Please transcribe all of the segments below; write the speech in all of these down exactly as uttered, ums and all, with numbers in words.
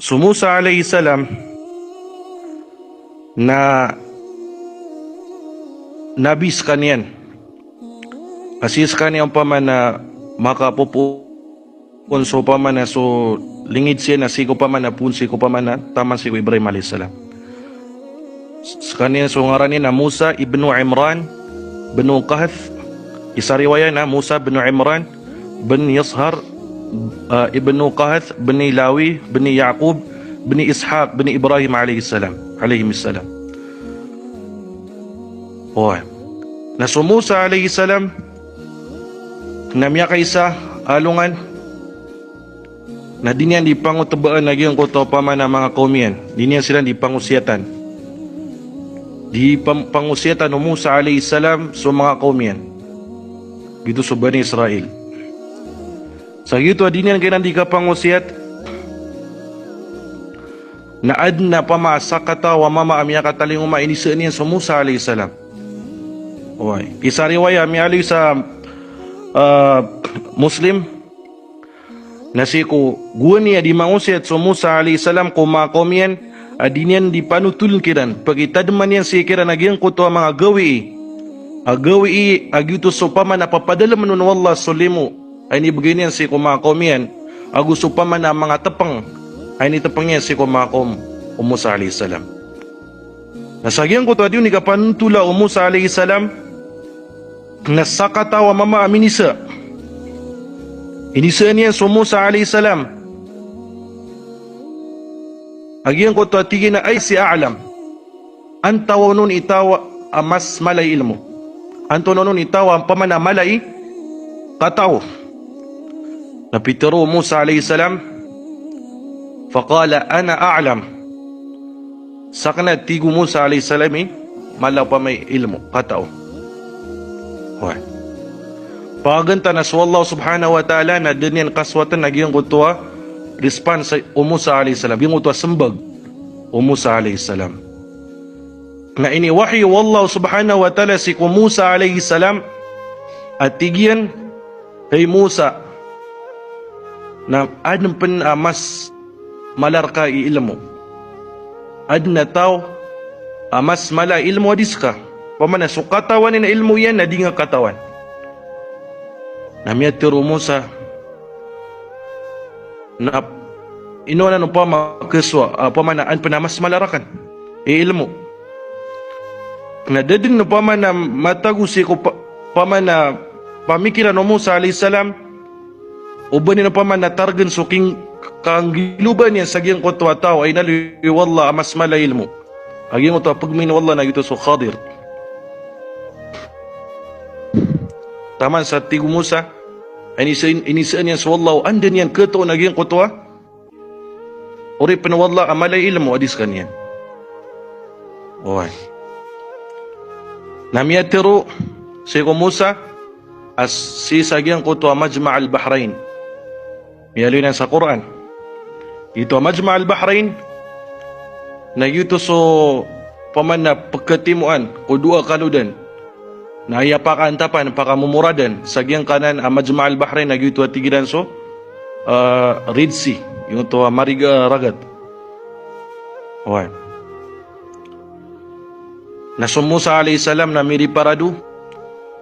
So Musa alayhis salam na nabi skaniyan. A sii skaniyan opama na makapopoon so opama na so lingid siyan na sii ko opama na poon sii ko opama na taman sii ko Ibrahim alayhis salam. Skaniyan so ngaran iyan na Musa ibnu Imran bin Qahath. Isa riwaya na Musa bin Imran bin Yashar, ah, ibnu Qahath bin Lawi bin Yaqub bin Ishaq bin Ibrahim alayhis salam, alayhimis salam. Oway. Na so Musa alayhis salam na miyakaisa a alongan na di niyan di pangotebaan a giyangkoto a opama na manga kawm iyan. Di niyan siran di pangosiyatan. Di pam-, pangosiyatan o Musa alayhis salam so manga kawm iyan. Giyoto so Bani Israil. Sa giyoto a di niyan kiran di kapangosiyat na aden a opama a sakataw a mama a miyakatalingoma a inisaan iyan so Musa alayhis salam. Oway. Isa riwaya, miyaaloy sa, ah, Muslim, na sii ko gowani a di mangosiyat so Musa alayhis salam ko manga kawm iyan a di niyan di panotolen kiran, pagitademan iyan sii kiran a giyangkoto a manga gawii, a gawii a giyoto so opama na papadalemen on o Allah so limo a inibegay niyan sii ko manga kawm iyan, ago so opama na manga tepeng a initepeng iyan sii ko manga kawm o Musa alayhis salam. Na sa giyangkoto a di on di kapanotola o Musa alayhis salam na sakataw a mama a minisa. Inisaan iyan so Musa alayhis salam a giyangkoto a tig iyan a, "Ay si a'lam." Antawaa on i taw a mas mala i ilmo? Antawaa on i taw a opama na mala i katao? Na pitharo o Musa alayhis salam, faqala, "Ana a'lam." Saken a tig o Musa alayhis salam i mala opama i ilmo, katao. Oway. Paganta na so Allah subhanahu wa ta'ala na da niyan kasowaten a giyangkoto a response o Musa alayhis salam, giyangkoto a sembag o Musa alayhis salam. Na iniwahyu o Allah subhanahu wa ta'ala sii ko Musa alayhis salam a tig iyan, "Hay Musa, na aden pen a mas mala reka i ilmo. Aden a taw a mas mala i ilmo a di seka." Opama na so katawan iyan a ilmo iyan na di nga katawan. Na miyatharo o Musa, na ino anan opama kesowa, ah, opama na aden pen a mas mala raken i ilmo. Na da den opama na matago sii ko pa-, opama na pamikiran o Musa alayhis salam, o ba niyan opama na taregen so king-, kanggilobaan iyan sa giyangkoto a taw a inaloy o Allah a mas mala i ilmo. A giyangkoto a pegmain o Allah na giyoto so Khadir. Taman sa tig o Musa, inisa-, inisaan iyan so Allah o anda niyan ketoon a giyangkoto a oripen o Allah a mala i ilmo a di sekaniyan. Oway. Na miyatharo sii ko Musa a sii sa giyangkoto a Majma' al-Bahrain. Miyaaloy nan sa Qur'an. Giyoto a Majma' al-Bahrain na giyoto so opama na peketimoan ko dowa kalodan. Na aya pakaantapan, pakamomoradan sa giyangkanan a Majma' al-Bahrain na giyoto a tig iran so, ah, Red Sea, giyoto a mariga a ragat. Oway. Na so Musa alayhis salam na miriparado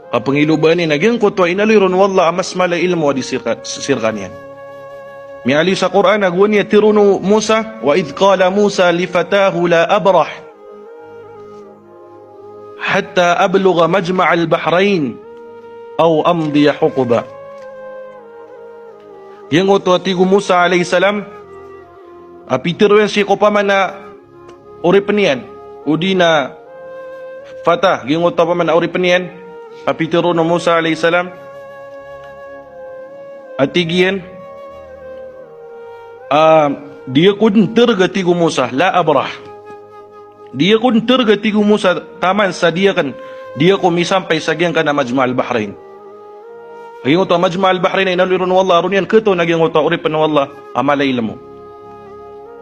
a pengilobaan iyan a giyangkoto a inaloy ron o Allah a mas mala i ilmo a di sirka-, sii rekaniyan. Miyaaloy sa Qur'an a gowani a tharoon o Musa, "Wa idh qala Musa li fatahu la abrah hatta ablugha majma'al bahrayn aw amdiya huquba." Giyangkoto a tig o Musa alayhis salam a pitharo iyan sii ko opama na oripen iyan, odi na fata, giyangkoto a opama na oripen iyan, a pitharo o Musa alayhis salam a tig iyan, ah, di ako den tereg a tig o Musa, la abrah. Di ako den tereg a tig o Musa taman sa di aken, di ako misampay sa giyangkanan a Majma'al Bahrain. Giyangkoto a Majma'al Bahrain a inaloy ron o Allah, a ron iyan ketoon a giyangkoto a oripen o Allah a mala i ilmo.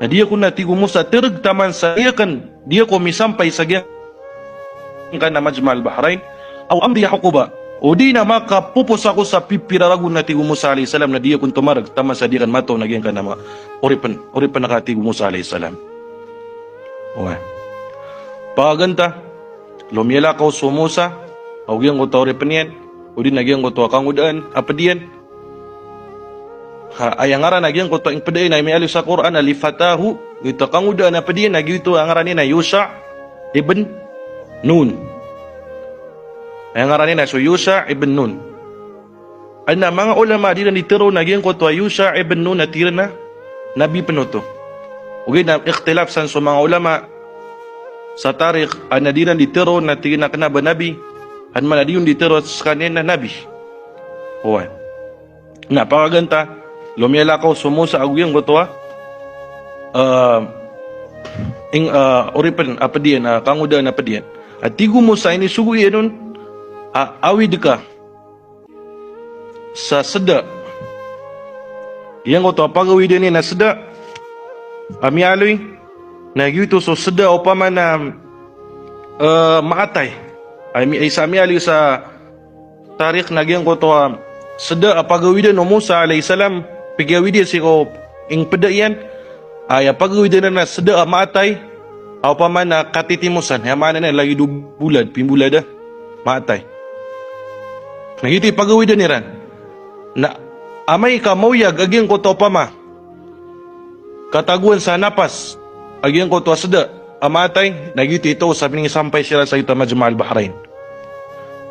Na di ako na tig o Musa tereg taman sa di aken, di ako misampay sa giyangkanan a Majma'al Bahrain, aw amdiya huquba. O di na makapopos ako sa pipira ragon, na tig o Musa alayhis salam, na di akon tomarg taman sa di akn mataw na giyangkanan a oripen, oripen ka, tig o Musa alayhis salam. Oway. Paganta, lomiyalakaw so Musa ago giyangkoto a oripen iyan, o di na giyangkoto a kangodaan a ped iyan. Ha, aya ngaran a giyangkoto a ingped iyan a miyaaloy sa Qur'an a li fatahu, giyoto a kangodaan a ped iyan, na giyoto a ngaran iyan a Yusha ibn Nun. Aya ngaran iyan a so Yusha ibn Nun. Adn a manga ulama a di iran di tero na giyangkoto a Yusha ibn Nun na tig iran a nabi pen oto. Ogaid na ikhtilaf san so manga ulama sa tarikh, adn a di iran di tero na tig iran a kena ba nabi, adn man a di on di tero skaniyan na nabi. Oway. Na paganta, lomiyalakaw so Musa ago giyangkoto a, ah, ing, ah, oripen a ped iyan, ah, kangodaan a ped iyan. A tig o Musa, inisogo iyan on a awid ka sa seda. Giyangkoto a pagawidan iyan a seda a miyaaloy, na giyoto so seda opama na, eh, maatay. Ay, mi-, isa miyaaloy sa tarikh na giyangkoto a seda a pagawidan o Musa alayhis salam, pagawid iyan sii ko ingped iyan. Aya pagawidan iran na seda a maatay, a opama na katitimosan, aya maana niyan lagid o bolad, pimbolad a maatay. Na giyoto i pagawidan iran. Na amay ka maoyag a giyangkoto a opama katagoan sa napas a giyangkoto a seda a maatay, na giyoto i tao sa minisampay siran sa giyoto a Majma' al-Bahrain.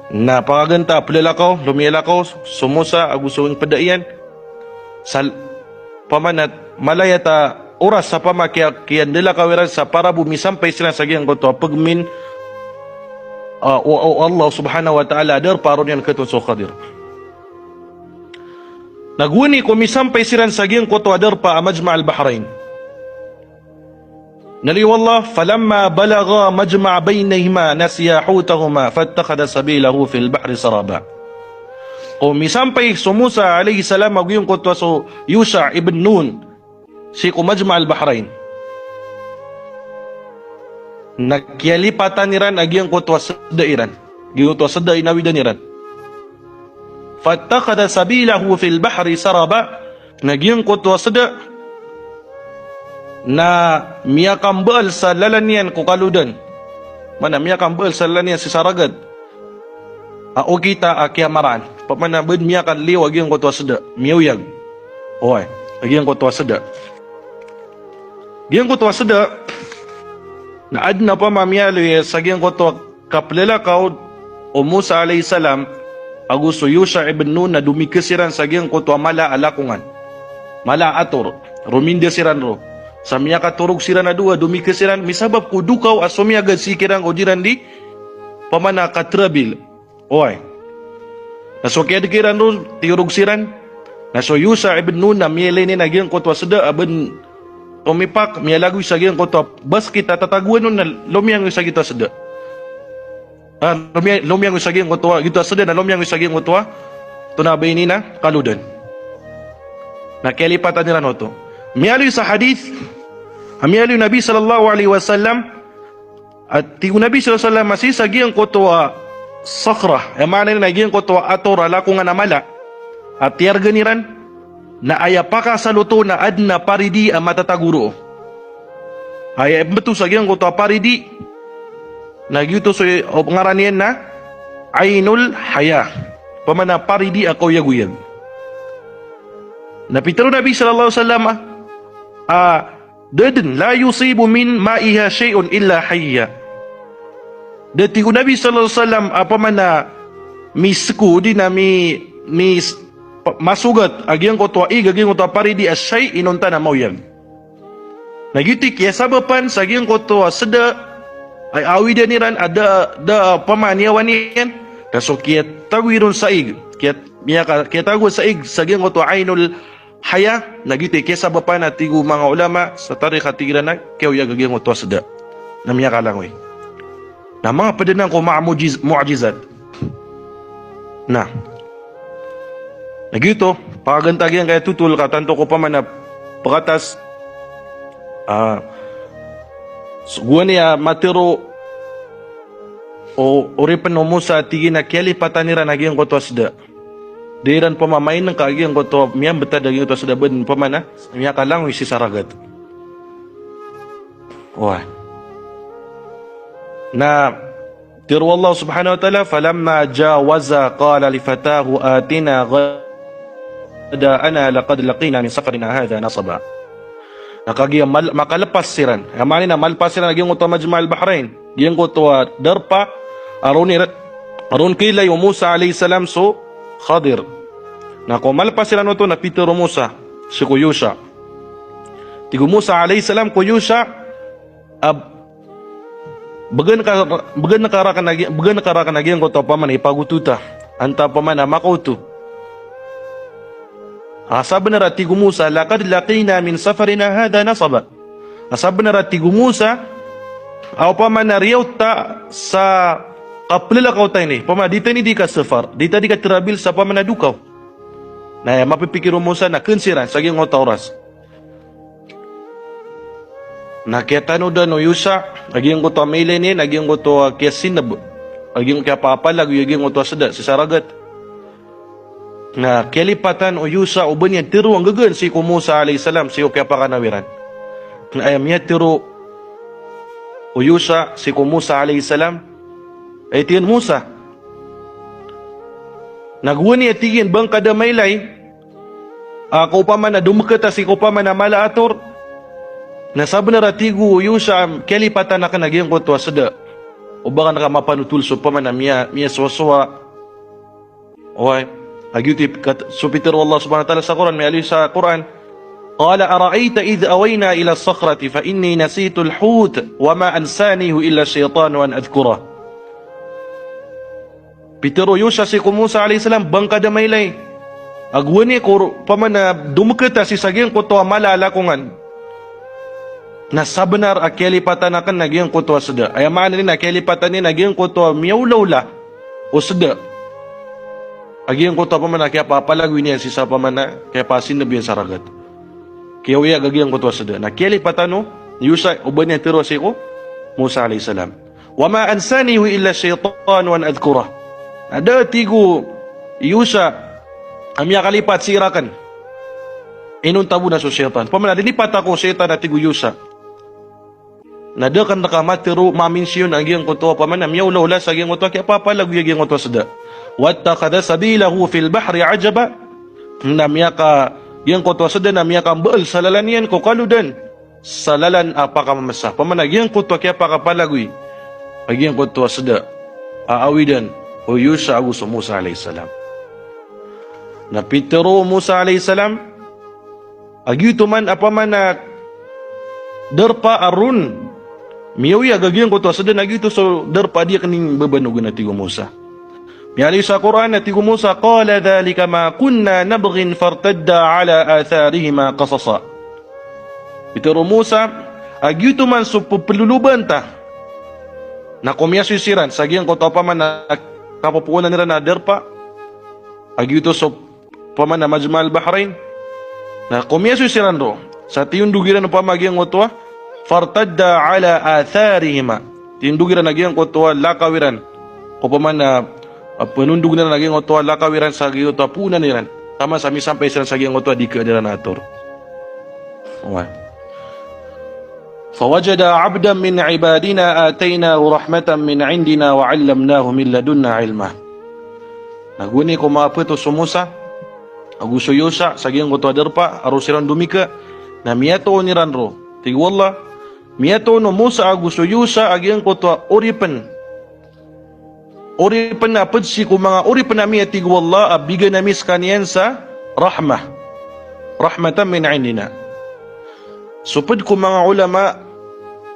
Na paganta, pelalakaw, lomiyalakaw so Musa ago so ingped iyan, sa l-, opama na malayat a oras sa opama kiya-, kiyandalakaw iran sa para bo misampay siran sa giyangkoto a pegmin, ah, o, o Allah subhanahu wa ta'ala a darpa a roo niyan ketoon so Khadir. Na gowani ko misampay siran sa giyangkoto a darpa a Majma' al-Bahrain. Na tig o Allah, "Falamma balagha majma'a baynihima nasiya hutahuma fattakhadha sabilahu fil bahri saraba." Ko misampay so Musa alayhis salam ago giyangkoto a so Yusha ibn Nun sii ko Majma' al-Bahrain, na kiyalipatan iran a giyangkoto a seda iran. Giyangkoto a seda a inawidan iran. Fattakhadha sabilahu fil bahri saraba. Na giyangkoto a seda na miyakambaal sa lalan iyan ko kalodan. Mana miyakambaal sa lalan iyan sii sa ragat a okit a kiyamaraan. Opama na ba den miyakanliyo a giyangkoto a seda, miyaoyag. Oway, a giyangkoto a seda. Giyangkoto a seda na aden a opama miyaaloy sa giyangkoto a kaplalakaw o Musa alayhis salam ago so Yusha ibn Nun na domikes iran sa giyangkoto a mala a lakongan. Mala a ator. Rominda siran ro. Sa miyakatorog siran a dowa, domikes iran, misabap ko dokaw a somiyagad sii kiran ko di iran di opama na katrabil. Oway. Na so kiyadeg iran ron, tiyorog siran. Na so Yusha ibn Nun na miyailay niyan a giyangkoto a seda a ba den omipak, miyalagoy sa giyangkoto a baskit a tatagoan on na lomiyangoy sa giyoto a seda. Ah, lomiya-, lomiyangoy sa giyangkoto a, giyoto a seda na lomiyangoy sa giyangkoto a, oto na ba ini na kalodan. Na kiyalipatan iran oto. Miyaaloy sa hadith a miyaaloy o Nabi sallallahu alayhi wasallam, a tig o Nabi sallallahu alayhi wasallam a sii sa giyangkoto a sakhra, aya maana niyan na giyangkoto a ator a lakongan a mala a tiyargan iran, na aya pakaasal oto na aden a paridi a matatago roo. Aya imbetowan sa giyangkoto a paridi na giyoto so, o, ngaran iyan na Ainul Haya. Opama na paridi a kaoyagoyag. Na pitharo o Nabi sallallahu alayhi wasallam a, a, da den, "La yusibu min ma'iha shay'un illa hayya." Da, tig o Nabi sallallahu alayhi wasallam, a opama na miseko, di na mi-, mis-, pa-, masogat a giyangkoto a ig a giyangkoto a paridi a shay inonta na maoyag. Na giyoto i kiyasabapan sa giyangkoto a seda a awidan iran a da, da opama a niyawa niyan, ka so kiyatago iron sa ig, kiyat-, miyaka-, kiyatago sa ig sa giyangkoto a Ainul Haya, na giyoto i kiyasabapan a tig o manga ulama sa tarikh a tig iran a kiyaoyag a giyangkoto a seda. Na miyakalangoy. Na manga ped anan ko manga mu'jiz-, mu'jizat. Na. Na giyoto, paganta giyangkaya totol ka tanto ko opama na pekatas, ah, so gowani a matero o, oripn o Musa a tig iyan a kiyalipatan iran a giyangkoto a sda. Di iran pman mainngka a giyangkoto a miyambtad a giyangkoto a sda, bn pman a miyakalangoy sii sa ragat. Oway. Na tiro o Allah subhanahu wa ta'ala, "Falamma jawaza qala li fatahu atina ghada'ana laqad laqina min safarina hadha nasaba." Na kagiya mal-, makalpas siran. Aya maana niyan na malpas siran a giyangkoto a Majma' al-Bahrain. Giyangkoto a darpa a roo ni-, a roo kailay o Musa alayhis salam so Khadir. Na ko malpas siran oto na pitharo o Musa sii ko Yusha. Tig o Musa alayhis salam ko Yusha, a bgan ka, bgan ka rakn a gi-, bgan ka rakn a giyangkoto a pman a ipagotota. Antaa pman a makaoto. A sabnar a tig o Musa, "Laqad laqina min safarina hadha nasaba." A sabnar a tig o Musa, a opama na riyaot ta sa kaplalakoy ta ini. Opama di ta ini di kasafar, di ta di katrabil sa opama na dokaw. Na aya mapipikir o Musa na kn siran sa giyangkoto a oras. Na kiyatanodan o Yusha a giyangkoto a mailay niyan, a giyangkoto a kiyasinb, a giyangkoto a kiyapapalagoy a giyangkoto a sda sii sa ragat. Na kiyalipatan o Yusha o ba niyan tharoa nggagaan sii ko Musa alayhis salam sii ko kiyapakanaw iran. Na aya miyatharo o Yusha sii ko Musa alayhis salam, ay tig iyan, Musa, na gowani a tig iyan ba ngka da mailay a, ka opama na domkta sii ka opama na mala a ator. Na sabnar a tig o Yusha a kiyalipatan akn a giyangkoto a sda. O ba akn ka mapanotol so opama na miya, miyasowasowa. Oway. A giyoto i kat-, so pitharo o Allah subhanahu wa ta'ala sa Qur'an, miyaaloy sa Qur'an. Qala ara'ayta idh awayna ila as-sakhrati fa inni nasitu al-hut wa ma ansanihu illa ash-shaytanu an adhkurah. Pitharo o Yusha sii ko Musa alayhis salam, ba ngka da mailay a gowani ko ro-, opama na domkta sii sa giyangkoto a mala a lakongan. Na sabnar a kiyalipatan akn a giyangkoto a sda. Aya maana niyan na kiyalipatan iyan a giyangkoto a miyaolaola o sda a giyangkoto a opama na kiyapapalagoy niyan sii sa opama na kiyapasinb iyan sa ragat. Kiyaoyag a giyangkoto a sda. Na kiyalipatan o Yusha o ba niyan tharoa sii ko Musa alayhis salam. Wa ma ansanihu illa ash-shaytanu an adhkurah. Na da, tig o Yusha, a miyakalipat sii rakn inonta bo na so shaytan. Opama na linipat ako o shaytan, a tig o Yusha. Na da akn rka matharo, mamention a giyangkoto a opama na miyaolaola sa giyangkoto a kiyapapalagoy a giyangkoto a sda. Wattakhadha sabilahu fil bahri ajaba. Na miyaka, giyangkoto a sda na miyakambaal sa lalan iyan ko kalodan sa lalan a pakamamsa. Opama na giyangkoto a kiyapakapalagoy a giyangkoto a sda a awidan o Yusha ago so Musa alayhis salam. Na pitharo o Musa alayhis salam a giyoto man a opama na darpa a ron miyaoyag a giyangkoto a sda na giyoto so darpa a di akn imbabanogan, a tig o Musa. Miyaaloy sa Qur'an a tig o Musa, qala dhalika ma kunna nabghi fartadda ala atharihima qasasa. Pitharo o Musa a giyoto man so pphloloban ta. Na komiyasoy siran sa giyangkoto a opama na kapoponan iran a darpa a giyoto so opama na Majma' al-Bahrain. Na komiyasoy siran roo sa tiyondog iran opama a giyangkoto a, fartadda ala atharihima. Tiyondog iran a giyangkoto a lakaw iran. Opama na, a, pnondog iran a giyangkoto a lakaw iran sa giyangkoto a poonan iran. Taman sa misampay siran sa giyangkoto a dii khaadn iran a ator. Oway. Fawajada abdan min ibadina ataynahu rahmatan min indina wa allamnahu min ladunna ilma. Na gowani ko maapto so Musa ago so Yusha sa giyangkoto a darpa a roo siran domikha, na miyatoon iran roo. Tig o Allah, miyatoon o Musa ago so Yusha a giyangkoto a oripn. Oripn a pd sii ko manga oripn ami, a tig o Allah, a bigan ami skaniyan sa rahmah. Rahmatan min indina. So pd ko manga ulama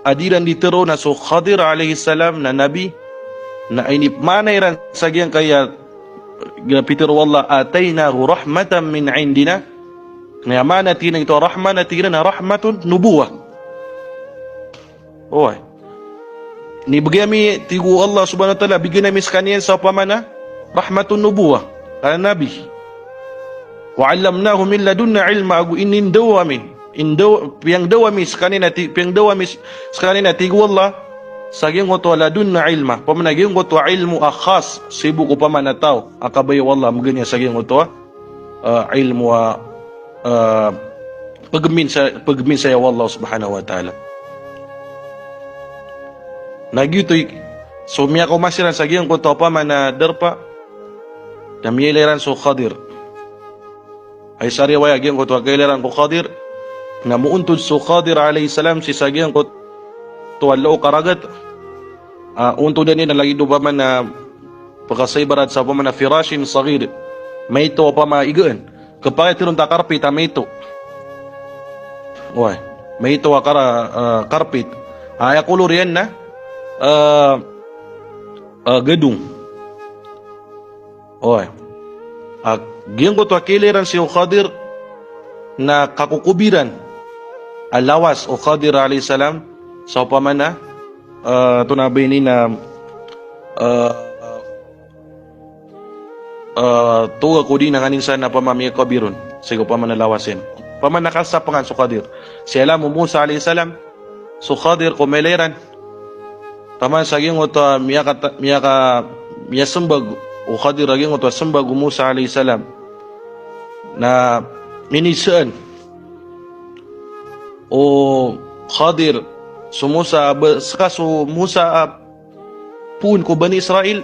a di iran di tharoon a so Khadir alayhis salam na nabi, na inipmaana iran sa giyangkaya, giyangkaya pitharo o Allah, ataynahu rahmatan min indina. Na aya maana tig iran a rahmah na tig iran a rahmatun nubuwah. Oway. Inibgay ami, tig o Allah subhanahu wa ta'ala, bigan ami skaniyan sa opama na rahmatun nubuwah, a nabi. Wa allamnahu min ladunna ilma, ago inindaw ami, indaw, piyangdaw ami skaniyan a ti-, piyangdaw ami s-, skaniyan a tig o Allah sa giyangkoto a ladunna ilma, opama na giyangkoto a ilmo a khas sii bo ko opama na taw a kabaya o Allah a mgn iyan sa giyangkoto a, ah, ilmo a, ah, pgmin sa, pgmin saya o Allah subhanahu wa ta'ala. Na giyoto i, so miyakaoma siran sa giyangkoto a opama na darpa, na miyailay iran so Khadir. Aya isa a riwaya giyangkoto a kailay iran ko Khadir, na moontod so Khadir alayhis salam sii sa giyangkoto a look a ragat. Ah, ontodan iyan lagid o opama na pkasaibarat sa opama na firashin saghir. Maito a opama igaan. Khapakay tharoon ta karpit a maito. Oway. Maito a kar-, ah, karpit. Aya kolor iyan na, ah, ah, gadong. Oway. Ah, giyangkoto a kailay iran sii ko Khadir na kakokobiran a lawas o Khadir alayhis salam sa opama na, ah, antonaa ba ini na, ah, ah, toga ko di na nganin sa na opama miyakobir on sii ko opama na lawas iyan. Opama na kasapangan so Khadir. Sii alam o Musa alayhis salam so Khadir ko mailay iran. Taman sa giyangkoto a miyaka-, miyaka-, miyasmbag o Khadir a giyangkoto a smbag o Musa alayhis salam. Na minisaan o Khadir so Musa a ba-, ska so Musa a poon ko Bani Israil?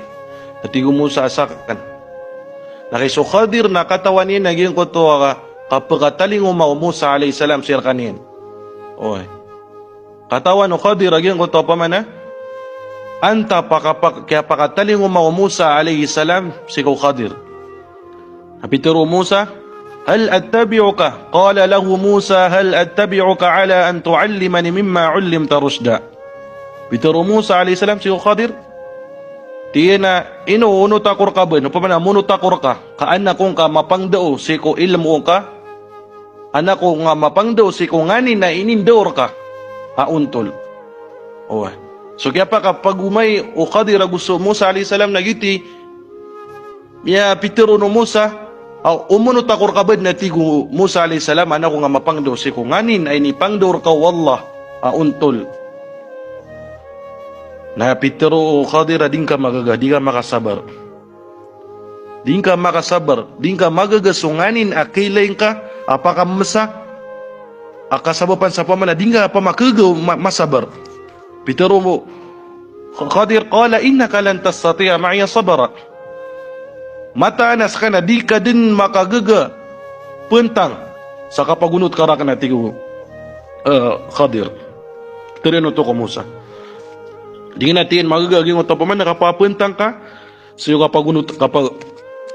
Na tig o Musa a sakn. Na kagiya so Khadir na katawan iyan a giyangkoto a ka-, kapakatalingoma o Musa alayhis salam sii rkaniyan. Oway. Katawan o Khadir a giyangkoto a opama na, antaa paka-, pak-, kiyapakatalingoma o Musa alayhis salam sii ko Khadir. Na pitharo o Musa, "Hal attabi'uka?" Qala lahu Musa, "Hal attabi'uka ala an tu'allimani mimma 'ullimta rushda?" Pitharo o Musa alayhis salam sii ko Khadir, tig iyan a, "Ino, onot ako rka bn, opama na monot ako rka, ka an ako ngka mapangndao sii ko ilmo ngka, an ako ngka mapangndao sii ko nganin a inindao rka a ontol." Oway. So kiyapakapagomay o Khadir ago so Musa alayhis salam na giyoto i miyapitharo o Musa, a, "Omonot ako rka bn," na tig o Musa alayhis salam, "an ako ngka mapangndao sii ko nganin a inipangndao rka o Allah a ontol." Na pitharo o Khadir a di ngka magaga, di ngka makasabar. Di ngka makasabar, di ngka magaga so nganin a kailay ngka a pakamsa, a kasabapan sa opama na di ngka opama khagaga ma-, masabar. Pitharo o Kh-, Khadir, qala innaka lan tastati'a ma'iya sabra. Mataan a ska na di ka dn makagaga pntang sa kapagonot ka rakn, a tig o, eh, Khadir. Tharoon oto ko Musa. Di ngka na tig iyan magaga giyangkoto a opama na kapapntang ka sii ko kapagonot, kapa-,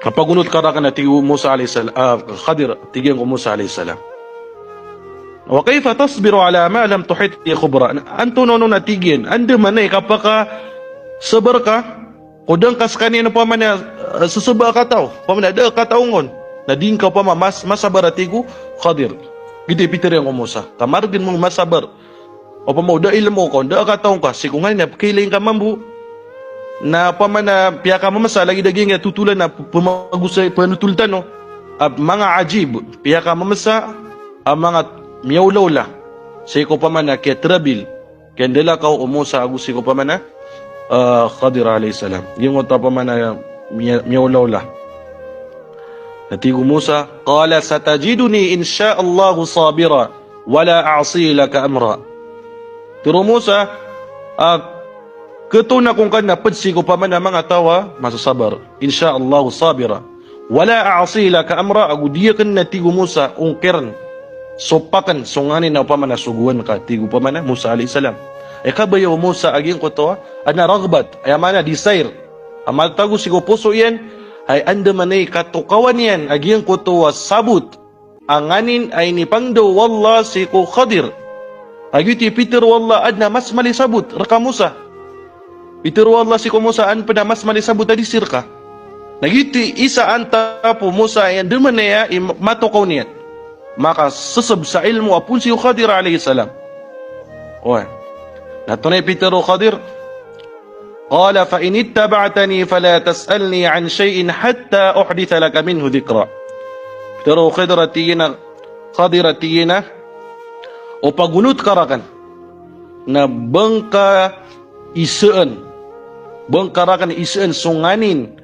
kapagonot ka rakn, a tig o Musa alayhis sal-, ah, Khadir, tig iyan ko Musa alayhis salam. Wa kayfa tasbiru ala ma lam tuhit bihi khubra? Antonaa on, a tig iyan, andamanaya i kapakasabar ka ko da ngka skaniyan opama na, ah, sasaba a kataw, opama na da a kataw ngka on, na di ngka opama mas-, masabar, a tig o Khadir. Giyoto i pitharo iyan ko Musa, ka margn mo masabar opama o da a ilmo ka on, da a kataw ngka sii ko nganin a pkailay ngka mambo. Na opama na piyakamamsa lagid a giyangkai a totolan a p-, pmagosay, panotolan tano a manga ajib, piyakamamsa a manga miyaolaola sii ko opama na kiyatrabil, kiyandalakaw o Musa ago sii ko opama na, ah, Khadir alayhis salam. Giyangkoto a opama na miya-, miyaolaola. Na tig o Musa, qala satajiduni in sha Allahu sabira wala a'si laka amra. Pitharo o Musa, ah, khatoon ako ngka na pd sii ko opama na manga taw a masasabar. In sha Allahu sabira. Wala a'si laka amra, ago di akn, a tig o Musa, ongkirn, sopakn so nganin a opama na sogoan ka, tig o opama na Musa alayhis salam. Aya kabaya o Musa a giyangkoto a, adn a raghbat, aya maana desire a matatago sii ko poso iyan, ay andamanaya i katokawan iyan a giyangkoto a sabot a nganin a inipangndao o Allah sii ko Khadir. A giyoto i pitharo o Allah a adn a mas mala i sabot rka Musa. Pitharo o Allah sii ko Musa a an pn a mas mala i sabot a dii sii rka. Na giyoto i isa antap o Musa a andamanaya i ma-, matokaw niyan. Makasasab sa ilmo a poon sii ko Khadir alayhis salam. Oway. Na antonaa i pitharo o Khadir? Qala fa in ittaba'tani fala tas'alni an shay'in hatta uhditha laka minhu dhikra. Pitharo o Khadir a tig iyan a, Khadir a tig iyan a, o pagonot ka rakn, na ba ngka isaan. Ba ngka raken isaan so nganin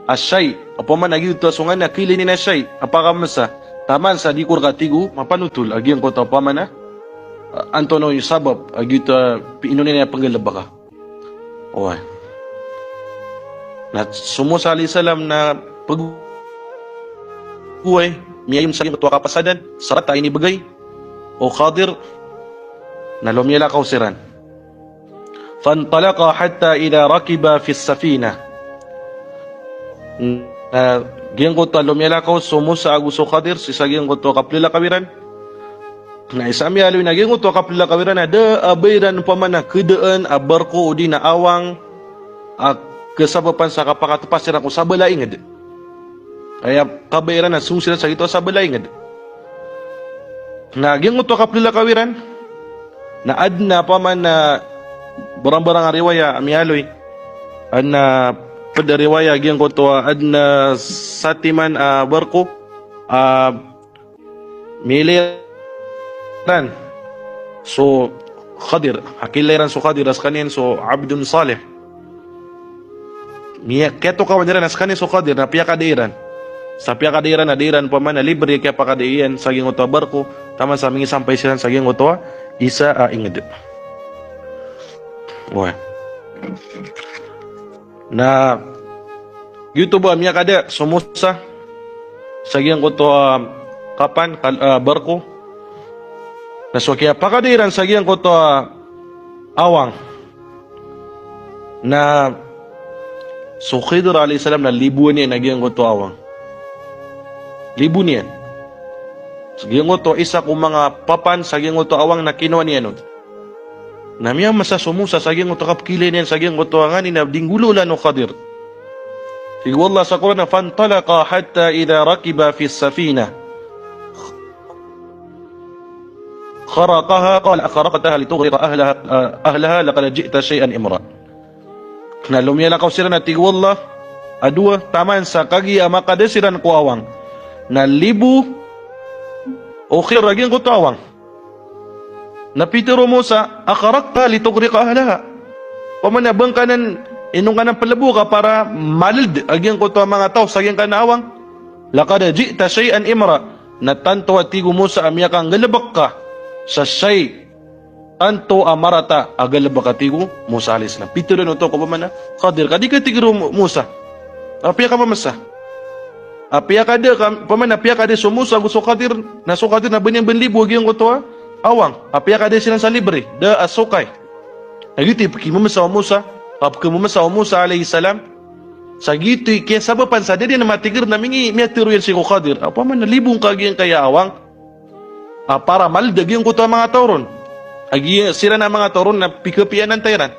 a shay. Opama na giyoto a so nganin a kiilay niyan a shay a pakamesa. Taman sa di ko reka, tig o mapanotol a giyangkoto a opama na, ah, antonaa i sabap a giyoto a pi-, ino niyan a penggalebeka. Oway. Na so Musa alayhis salam na peg-, oway, miyayon sa giyangkoto a kapasadan, sarat a inibegay o Khadir, na lomiyalakaw siran. Fantalaqa hatta idha rakiba fis safinah. Na giyangkoto a lomiyalakaw so Musa ago so Khadir sii sa giyangkoto a kapelelakaw iran. Na isa a miyaaloy na giyangkoto a kapelelakaw iran na da a ba iran opama na kedaan a barko odi na awang a kesabapan sa kapakatepas iran ko sabala a inged. Aya kabaya iran na song siran sa giyoto a sabala a inged. Na giyangkoto a kapelelakaw iran na aden a opama na barang-barang a riwaya a miyaaloy. Aden a ped a riwaya giyangkoto a aden a satiman a barko a miyailay iran so Khadir, a kiilay iran so Khadir a sekaniyan so abdun salih. Miya-, kiyatokawan iran a sekaniyan so Khadir na piyakada iran. Sa piyakada iran na di iran opama na libre a kiyapakada iyan sa giyangkoto a barko, taman sa mingisampay siran sa giyangkoto a isa a inged. Oway. Na giyoto ba miyakada so Musa sa giyangkoto a kapan, kal-, ah, barko. Na so kiyapakada iran sa giyangkoto a awang na so Khidir alayhis salam na liboan iyan a giyangkoto a awang. Liboan iyan. Sa giyangkoto isa ko manga papan sa giyangkoto a awang na kinowa niyan on. Na miyamesa so Musa sa giyangkoto a kapkiilay niyan sa giyangkoto a nganin a di nggolawlaan o Khadir. Tig o Allah sa Qur'an a, "Fantalaqa hatta idha rakiba fis safinah kharaqaha qala akharaqtaha litughriqa ahlaha, ah, ahlaha laqad ji'ta shay'an imra." Na lomiyalakaw siran a tig o Allah a dowa, taman sa kagiya makada siran ko awang na libo o Khidir a giyangkoto a awang. Na pitero o Musa, "Akharaqtaha litughriqa ahlaha?" Opama na ba ngka nan, ino ngka nan pelebo ka para maled a giyangkoto a manga taw sa giyangkanan a awang? "Laqad ji'ta shay'an imra." Na tanto a tig o Musa a miyakanggalebek ka sa shay, tanto a marata a galebek a tig o Musa alayhis salam. Pitero iyan oto ko opama na Khadir, ka di ka tig o Musa. Apiya ka mamesa. Apiya ka da ka, opama na apiya ka da so Musa ago so Khadir, na so Khadir na ba niyan ben libo a giyangkoto a awang. Apiya ka da siran sa libre, da a sokay. Na giyoto i pekimemesa o Musa, a pekimemesa o Musa alayhis salam. Sa giyoto i kiyasabapan sa da niyan matiger na mingi, miyatero iyan sii ko Khadir. Opama na libo ngka giyangkaya awang a para maled a giyangkoto a manga taw ron. A giya siran a manga taw ron na pikapiya nan ta iran.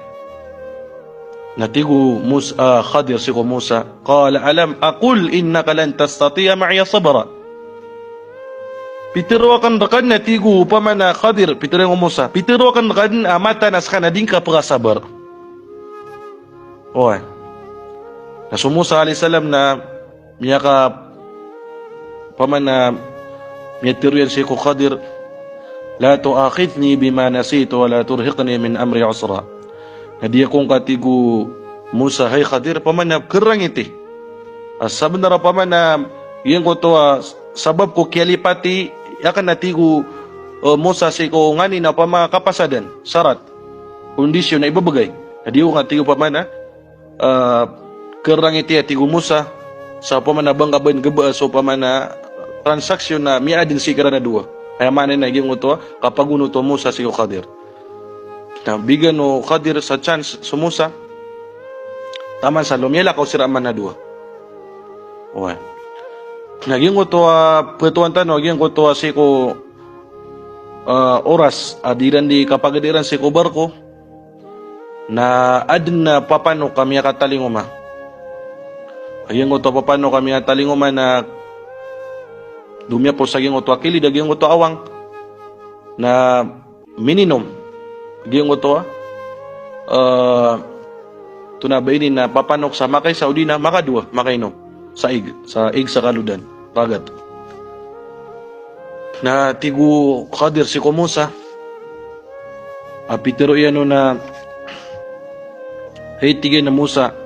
Na tig o Mus-, ah, Khadir sii ko Musa, "Qala alam aqul innaka lan tastati'a ma'iya sabra?" Pitero aken reka den a tig o opama na Khadir, pitero iyan ko Musa, pitero aken reka den a mataan a seka na di ngka pekasabar. Oway. Na so Musa alayhis salam na miyaka, opama na miyatero iyan sii ko Khadir, "La tu'akhidhni bima nasitu wa la turhiqni min amri usra." Na di ako ngka, tig o Musa, hay Khadir, opama na kerangiti. A sabenar opama na giyangkoto a sabap ko kiyalipati aken a tig o, eh, Musa sii ko nganin a opama kapasadan, sarat, kondisyon a ibebegay. Na di ako ngka, tig o opama na ah, kerangiti a tig o Musa, sa opama na ba ngka ben gebaa so opama na transaksyon na miyaadn sii kiran a dowa. Aya maana niyan na giyangkoto a kapagonot o Musa sii ko Khadir. Na bigan o Khadir sa chance so Musa, taman sa lomiyalakaw siran man a dowa. Oway. Na giyangkoto a petowan tano, giyangkoto a sii ko, ah, oras a di iran di kapagad iran sii ko barko, na adn a papanok a miyakatalingoma. A giyangkoto a papanok a miyakatalingoma na domiyapo sa giyangkoto a kilid a giyangkoto a awang. Na mininom a giyangkoto a, eh, tonaa ba ini na papanok sa makaisa odi na makadowa, makainom sa ig, sa ig sa kalodan, ragat. Na tig o Khadir sii ko Musa, a pitero iyan on a Hay tig iyan a Musa,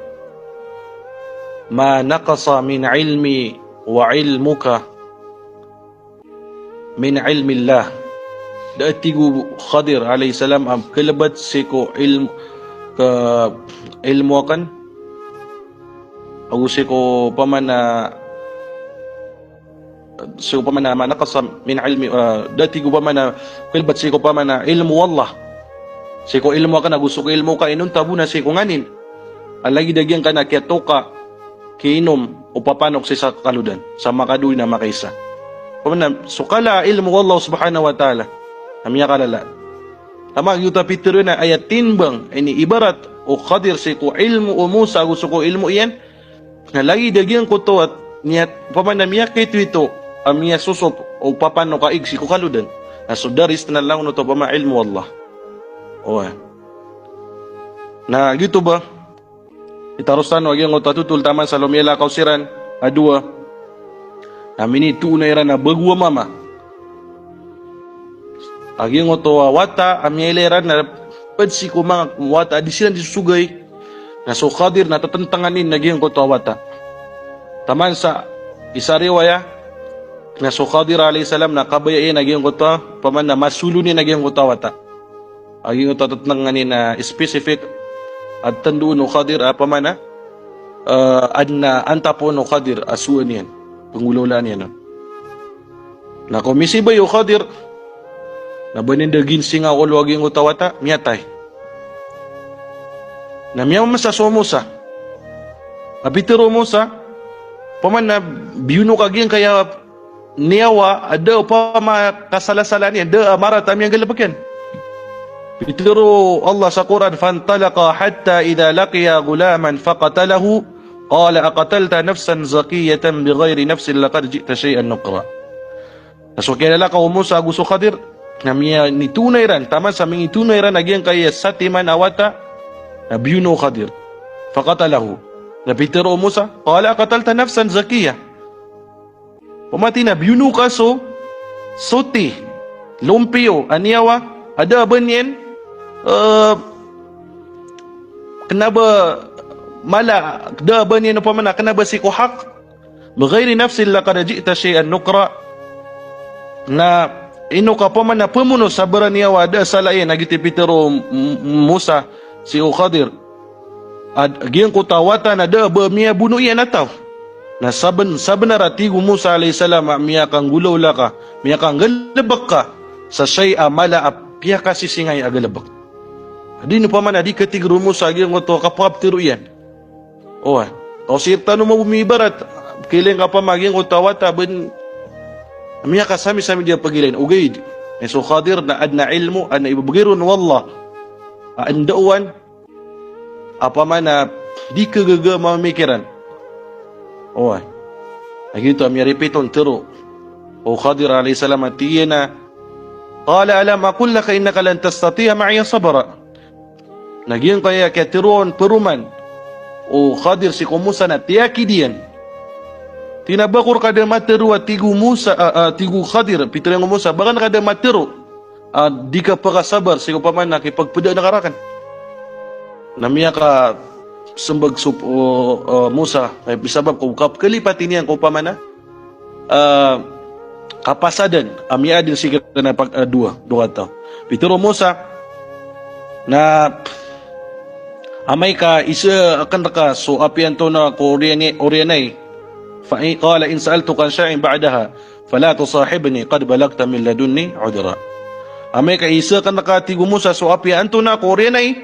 "Ma naqasa min ilmi wa ilmuka min ilmillah." Da a tig o Khadir alayhis salam a kelebat sii ko ilm-, ka ilmo aken, ago sii ko opama na sii ko opama na ma naqasa min ilmi, ah, da a tig o opama na kelebat sii ko opama na ilmo o Allah. Sii ko ilmo aken ago sii ko ilmo ka inonta bo na sii ko nganin. A lagid a giyangkanan a kiyatoka, kiinom, o papanok sii sa kalodan, sa makadowa na makaisa. Opama na so kala a ilmo o Allah subhanahu wa ta'ala a miyakalala. Taman giyoto a pitharo iyan a aya timbang, ini ibarat o Khadir sii ko ilmo o Musa ago sii ko ilmo iyan, na lagid a giyangkoto a niyan, opama na miyakaitoito a miyasosop o papanok a ig sii ko kalodan. Na so daris na langon oto opama ilmo o Allah. Oway. Na giyoto ba, itaros tano a giyangkoto a thotol taman sa lomiyalakaw siran a dowa. Na minitoon iran a bago a mama a giyangkoto a wata a miyailay iran na ped sii ko manga wata a di siran di sosogay. Na so Khadir na tetentengan iyan a giyangkoto a wata. Taman sa isa riwaya na so Khadir alayhis salam na kabaya iyan a giyangkoto a, opama na masolon iyan a giyangkoto a wata. A giyangkoto a tetentengan iyan a specific a tendoon o Khadir a opama na, eh, aden a antapoon o Khadir a sowaan iyan, penggolawlaan iyan on. Na ko misibay o Khadir, na ba niyan da ginsinga o olo a giyangkoto a wata, miyatay. Na miyamamasa so Musa. A pitharo o Musa, opama na biyonok a giyangkaya niyawa, a da opama kasalasalaan iyan, da a marata a miyanggalebek iyan. Pitharo o Allah sa Qur'an, "Fantalaqa hatta idha laqiya ghulaman faqatalahu, qala aqatalta nafsan zakiyatan bighayri nafsin laqad ji'ta shay'an nukra." Na so kiyalalakaw o Musa ago so Khadir, na miyanitoon iran, taman sa mingitoon iran a giyangkaya satiman a wata, na biyonok o Khadir. Faqatalahu. Na pitharo o Musa, qala aqatalta nafsan zakiyah. Opama tig iyan a biyonok ka so soti, lompiyo a niyawa a da a ba niyan, eh, kena ba mala, da a ba niyan opama na kena ba sii ko hak. Bighayri nafsin laqad ji'ta shay'an nukra. Na ino ka opama na pemono sa baraniyawa a da a sala iyan, a giyoto i pitharo o M-, M-, Musa sii ko Khadir. A giyangkoto a wata na da a ba miyabono iyan a taw. Na saben-, sabenar a tig o Musa alayhis salam a miyakanggolawla ka, miyakanggalebek ka sa shay a mala a piyakasisingay a galebek. Di niyan opama na di katharo o Musa a giyangkoto a kapakaptharo iyan. Oway. Kaw sii tano mambo miibarat, kailan ka opama a giyangkoto a wata ben miyakasamisami di a pegilain. Ogaid na so Khadir na aden a ilmo a ibebegay ron o Allah a ndaowan a opama na di kagaga mamamikiran. Oway. A giyoto a miyaripit on tharo o Khadir alayhis salam a tig iyan a, qala alam aqul laka innaka lan tastati'a ma'iya sabra. Na giyangkaya kiyatharoon peroman o Khadir sii ko Musa na tiyakid iyan. Tig iyan a ba ko rka da matharo a tig o Musa, a, a, tig o Khadir, pitharo iyan ko Musa, ba ko rka da matharo a di ka pekasabar sii ko opama na kipagpedaan ka raken. Na miyakasembag so, o, o, Musa, ay, sabap ko kapekalipat iyan ko opama na, eh, kapasadan a miyaadn sii kiran a pag-, eh, dowa, dowa kataw. Pitharo o Musa na amay ka isa aken rka so apiya antonaa ko oriyan i-, oriyan ai. Fa in, qala in sa'altuka an shay'in ba'daha fala tusahibni qad balaghta min ladunni udhra. Amay ka isa aken rka, tig o Musa, so apiya antonaa ko oriyan ai,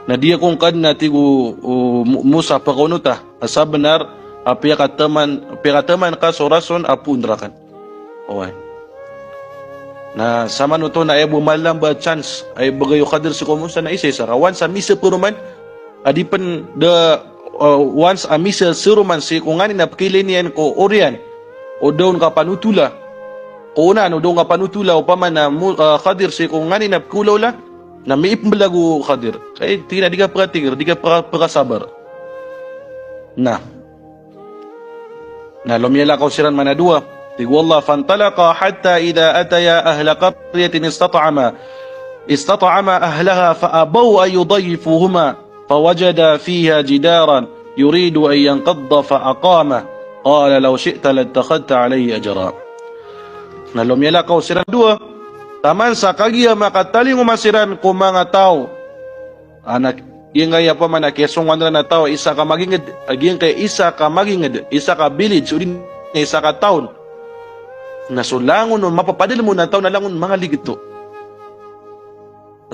na di ako ngka dn, tig o, o Mu-, Musa, pekaonota a sabenar a piyakataman, piyakataman ka so rason a poon raken. Oway. Na samanoto na aya bo malamba a chance a ibegay o Khadir sii ko Musa na isa-isa ka. Once a miseperoman a di pen da, uh, once a miseseroman sii ko nganin a pekiilay niyan ko oriyan o da on kapanotola, ko onaan o da on kapanotola opama na Mu-, uh, Khadir sii ko nganin a pekiolaola, na miipembelag o Khadir. Kay tig iyan a di ka pekatigr, di ka peka-, pekasabar. Na. Na lomiyalakaw siran man a dowa. Tig o Allah, fantalaqa hatta idha ataya ahla qaryatin istat'ama, istat'ama ahlaha fa abaw an yudayyifuhuma. fawajada fiha jidaran yuridu an yanqadda fa aqamah. Qala law shi'ta lattakhadhta alayhi ajra. Na lomiyalakaw siran dowa, taman sa kagiya makatalingoma siran ko manga taw a na giyangkaya pamana kiyasongowan iran a taw a isa ka maginged, a giyangkaya isa ka maginged, isa ka village, odi na isa ka town. Na so langon o mapapadalem on a taw na langon manga liged oto.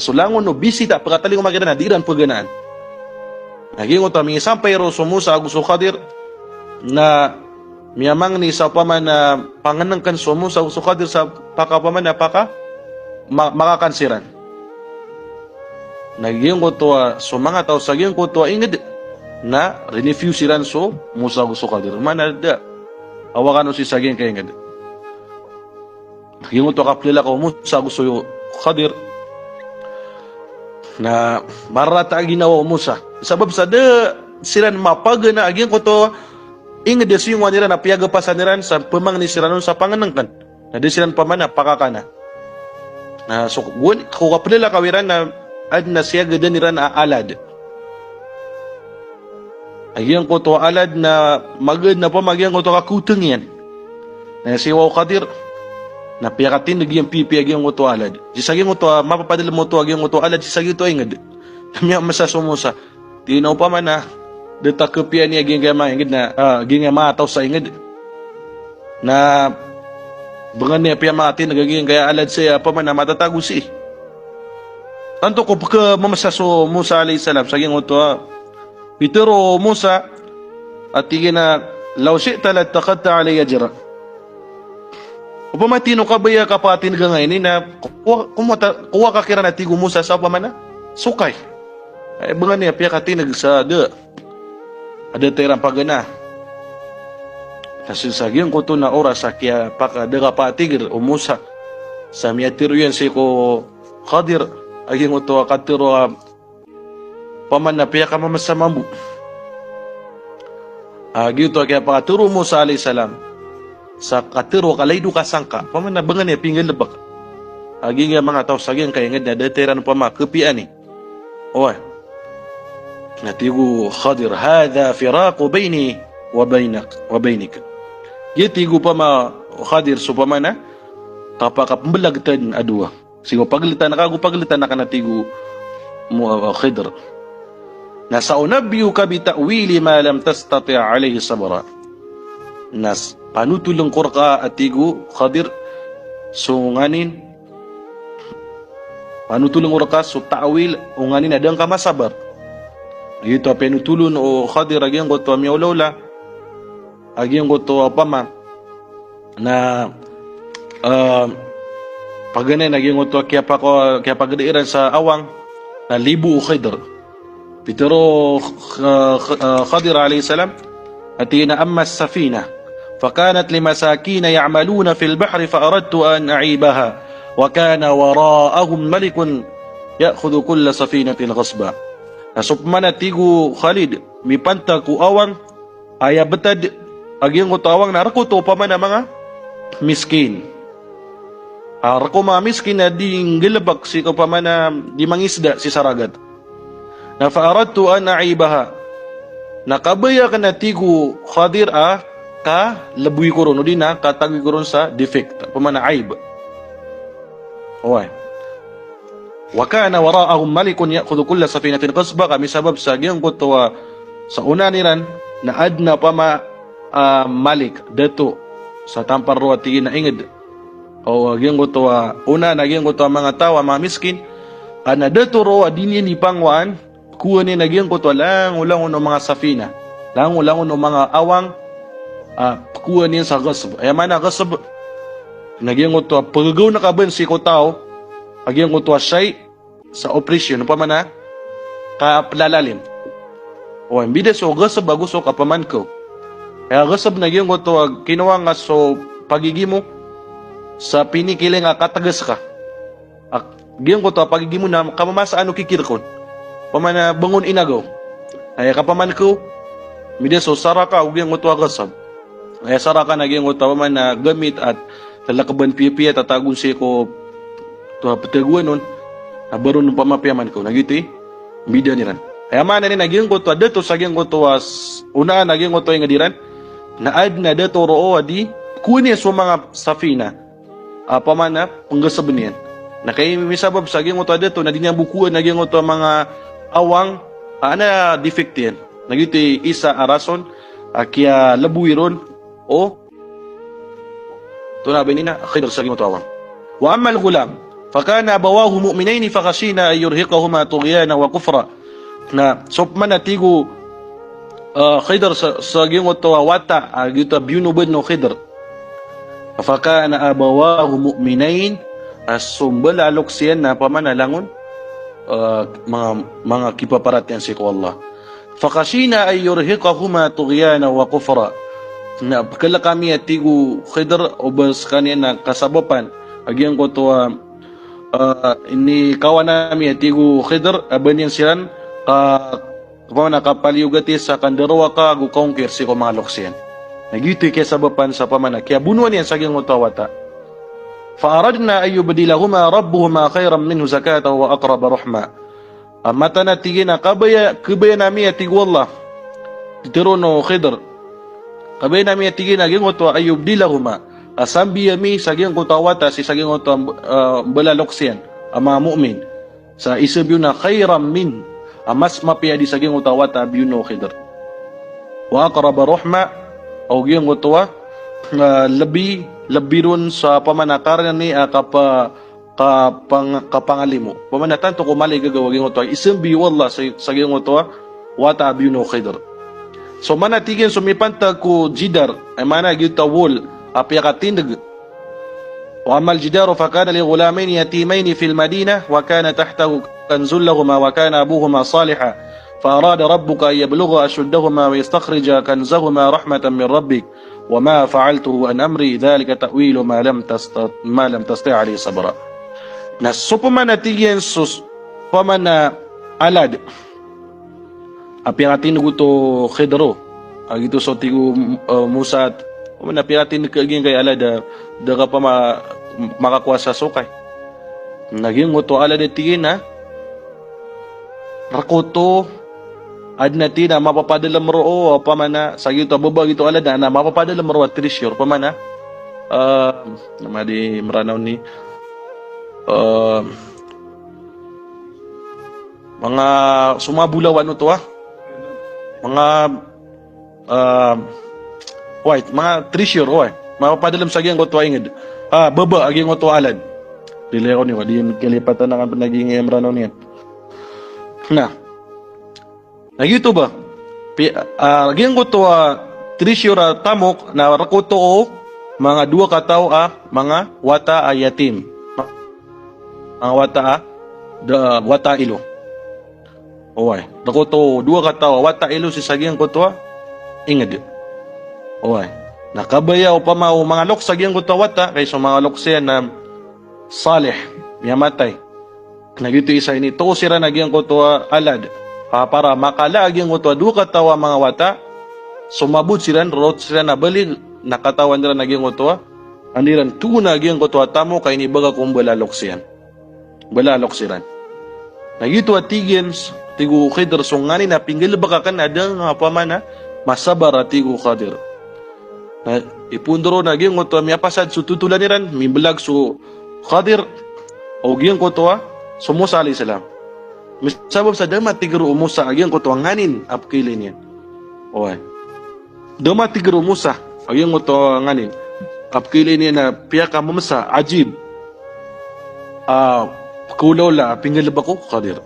So langon o bisita a pekatalingoma kiran na di iran peganaan. Na giyangkoto a mingisampay roo so Musa ago so Khadir na miyamangni sa opama na pangenengken so Musa ago so Khadir sa paka opama na paka ma-, makakan siran. Na giyangkoto a so manga taw sa giyangkoto a inged na rinefuse iran so Musa ago so Khadir. Mana da a wakano sii sa giyangkaya inged. Giyangkoto a kapelelakaw o Musa ago so Khadir na marata a ginawa o Musa. Sabap sa da siran mapagana a giyangkoto a inged a siyongowan iran a piyagapasan iran sa pemangni siran on sa pangenengken. Na da siran pamana pakakana. Na so gowani ko kapelelakaw iran na aden a siyagadan iran a alad. A giyangkoto a alad na maged na pama giyangkoto a kakoteng iyan. Na sii o Khadir na piyakatindeg iyan pipiya a giyangkoto a alad. Sii sa giyangkoto a mapapadalem oto a giyangkoto a alad sii sa giyoto a inged. Miyamesa so Musa. Tig iyan a opama na da ta kepiya ini a giyangkaya manga inged na, ah, giyangkaya manga taw sa inged. Na bengan iyan piya makatindeg a giyangkaya alad sii a opama na matatago sii. Tanto ko pekememesa so Musa alayhis salam sa giyangkoto a pitero o Musa a tig iyan a, "Law shi'ta lattakhadhta alayya ajra." Opama tig iyan o kabaya ka pakatindeg angka ini na kowa, kowa ta-, kowa ka kiran a tig o Musa sa opama na sokay. Ay, bengan iyan piyakatindeg sa da a da ta iran pagana. Na sii sa giyangkoto na oras a kiyapaka-, da kapatiger o Musa sa miyatero iyan sii ko Khadir a giyangkoto a katero a opama na piyakamamesa mambo. A giyoto a kiyapakatero o Musa alayhis salam sa katero a kalaido ka sangka. Opama na bengan iyan pinggalebek a giyangkaya manga taw sa giyangkaya inged na da ta iran opama kepiya ini. Oway. Na tig o Khadir, "Hadha firaqu bayni wa baynak, wa baynik." Giya tig o opama o Khadir so opama na kapakapembelagtan aden a dowa. Sii ko pageletan ka ago pageletan ka na tig o Mu-, Khidr. Na sa'unabbi'uka bi ta'wili ma lam tastati' alayhi sabra. Na s-, panotolen ko reka a tig o Khadir so nganin, panotolen ko reka so ta'wil o nganin a da ngka masabar. Giyoto a panotolen o Khadir a giyangkoto a miyaolaola a giyangkoto a opama na, eh, paganay na giyangkoto a kiyapaka-, kiyapagedairan sa awang na libo o Khidr. Pitero o Kh-, Kh-, Khadir alayhis salam a tig iyan a, "Amma as-safinah, fakanat li masakina ya'maluna fil bahri fa aradtu an a'ibaha, wa kana wara'ahum malikun ya'khudhu kulla safinatin ghasba." Na so opama na tig o Khalid, mipantag ko awang, aya betad a giyangkoto a awang na rek oto opama na manga miskin. A rek o manga miskin a di nggalebek sii ko opama na di mangisda sii sa ragat. Na fa aradtu an a'ibaha. Na kabaya aken a tig o Khadir a kaleboy ko ron, odi na katagoy ko ron sa defect, opama na aib. Oway. Wa kana wara'ahum malikun ya'khudhu kulla safinatin ghasba, ka misabap sa giyangkoto a sa onaan iran na aden a opama, ah, malik, dato, sa tampar roo a tig iyan a inged. O giyangkoto a onaan a giyangkoto a manga taw a manga miskin, ka na dato roo a di niyan di pangowaan, pekowaan iyan a giyangkoto a langolangon o manga safina, langolangon o manga awang, ah, pekowaan iyan sa ghasb. Aya maana ghasb na giyangkoto a pegagaw na kaben sii ko taw a giyangkoto a shay sa operation, opama na kaplalalim. O, mbida so ghasb ago so kapamankaw. Aya ghasb na giyangkoto a kinowa nga so pagigimo sa pinikiling a kategas ka. A giyangkoto a pagigimo na kamamasaan o kikirek on. Opama na bangon inagaw. Aya kapamankaw, mbida so saraka ago giyangkoto a ghasb. Aya saraka na giyangkoto a opama na gamit a lalakeban piyapiya, tatagon sii ko, to, petagoan on, na baron opama piyamankaw. Na giyoto i mbidan iran. Aya maana niyan na giyangkoto a dato sa giyangkoto a s-, onaan a giyangkoto a ingd iran, na adn a dato roo a di kowaan iyan so manga safina. Opama na pnggsbn iyan. Na kay misabap sa giyangkoto a dato na di niyan bo kowaan a giyangkoto a manga awang, a, na defect iyan. Na giyoto i isa a rason a kiyalboy ron o Tonaa ba ini na Khidr sa giyangkoto a awang. Wa ammal ghulam, fakana abawahu mu'minayni fakhashina an yurhiqahuma tughyanan wa kufra. Na so pman a tig o, ah, Khidr sa, sa giyangkoto a wata, ah, giyoto a biyono o Khidr. Fakana abawahu mu'minayn, ah, so mbala a loks iyan na opama na langon, ah, manga, manga kipaparatiyaya sii ko Allah. Fakhashina an yurhiqahuma tughyanan wa kufra. Na pkhalk ami a tig o Khidr o ba skaniyan na kasabapan a giyangkoto a, ah, inikawan ami a tig o Khidr a ba niyan siran ka, opama na kapaliyogati sa kandarowaka ago kaongkir sii ko manga loks iyan. Na giyoto i kiyasabapan sa opama na kiyabonoan iyan sa giyangkoto a wata. Fa aradna an yubdilahuma rabbuhuma khayran minhu zakatan wa aqraba rahma. A mataan a tig iyan a kabaya, kabayaan ami a tig o Allah. Pitharo o Khidr. Kabayaan ami a tig iyan a giyangkoto a an yubdilahuma. A sambi ami sa giyangkoto a wata sii sa giyangkoto a, ah, mbala a loks iyan. A manga mu'min. Sa isambi on a khayran min. A mas mapiya di sa giyangkoto a wata a biyono o Khidr. Wa aqraba rahma. Ago giyangkoto a, ah, lbi, lbi ron sa opama na karani a kapa-, kapang-, kapangalimo. Opama na tanto ko mala i gagawa giyangkoto a isambi o Allah sa, sa giyangkoto a wata a biyono o Khidr. So maana tig iyan so mipantag ko jidar, aya maana giyoto a wall a piyakatindg. Wa ammal jidaru fakana li ghulamayni yatimayni fil madinah wa kana tahtahu kanzun lahuma wa kana abuhuma salihan fa arada rabbuka an yablugha ashuddahuma wa yastakhrija kanzahuma rahmatan min rabbik. Wa ma fa'altuhu an amri, dhalika ta'wilu ma lam tasta-, ma lam tasti' alayhi sabra. Na so pman a tig iyan so, so pman a alad a piyakatindg oto o Khidr, a giyoto so tig o, eh, Musa, opama na piyakatindg ka giyangkai a alad a da ka pman makakowa sa sokay. Na giyangkoto a alad a tig iyan a rk oto, adn a tig iyan a mapapadalm roo, opama na, sa giyoto a baba giyoto a alad na mapapadalm roo a treasure, opama na, ah, na madi Mranaw ni, ah, manga so manga bolawan oto a, manga Ah, oway, manga treasure, oway. Mapapadalm sa giyangkoto a ingd. Ah, baba a giyangkoto a alad. Di leko niyo, di kalipatan aken pn a giyangkai a Mranaw niyan. Na, na giyoto ba? Pi-, ah, giyangkoto a treasure a tamok na rk oto o manga dowa kataw a manga wata a yatim. Manga wata a, da, wata a ilo. Oway. Rk oto o dowa kataw a wata a ilo sii sa giyangkoto a ingd. Oway. Na kabaya opama o manga loks a giyangkoto a wata, kay so manga loks iyan na salih, miyamatay. Na giyoto i isa a initoo siran a giyangkoto a alad. Ka para makala a giyangkoto a dowa kataw a manga wata, so mabot siran, roo siran a balig, na katawan iran a giyangkoto a, an iran toon a giyangkoto a tamok a inibagak o mbala a loks iyan. Mbala a loks iran. Na giyoto a tig iyan, tig o Khidr, so nganin a pinggalbk akn a da nga opama na masabar a tig o Khidr. Na ipoon roo na giyangkoto a miyapasad so totolan iran, mimblag so Khidr, o giyangkoto a so Musa alayhis salam. Misabap sa da matig roo o Musa a giyangkoto a nganin a pkhailay niyan. Oway. Da matig roo o Musa a giyangkoto a nganin a pkhailay niyan a piyakamamsa, ajib, a pkhaolaola a pinggalbk o Khidr.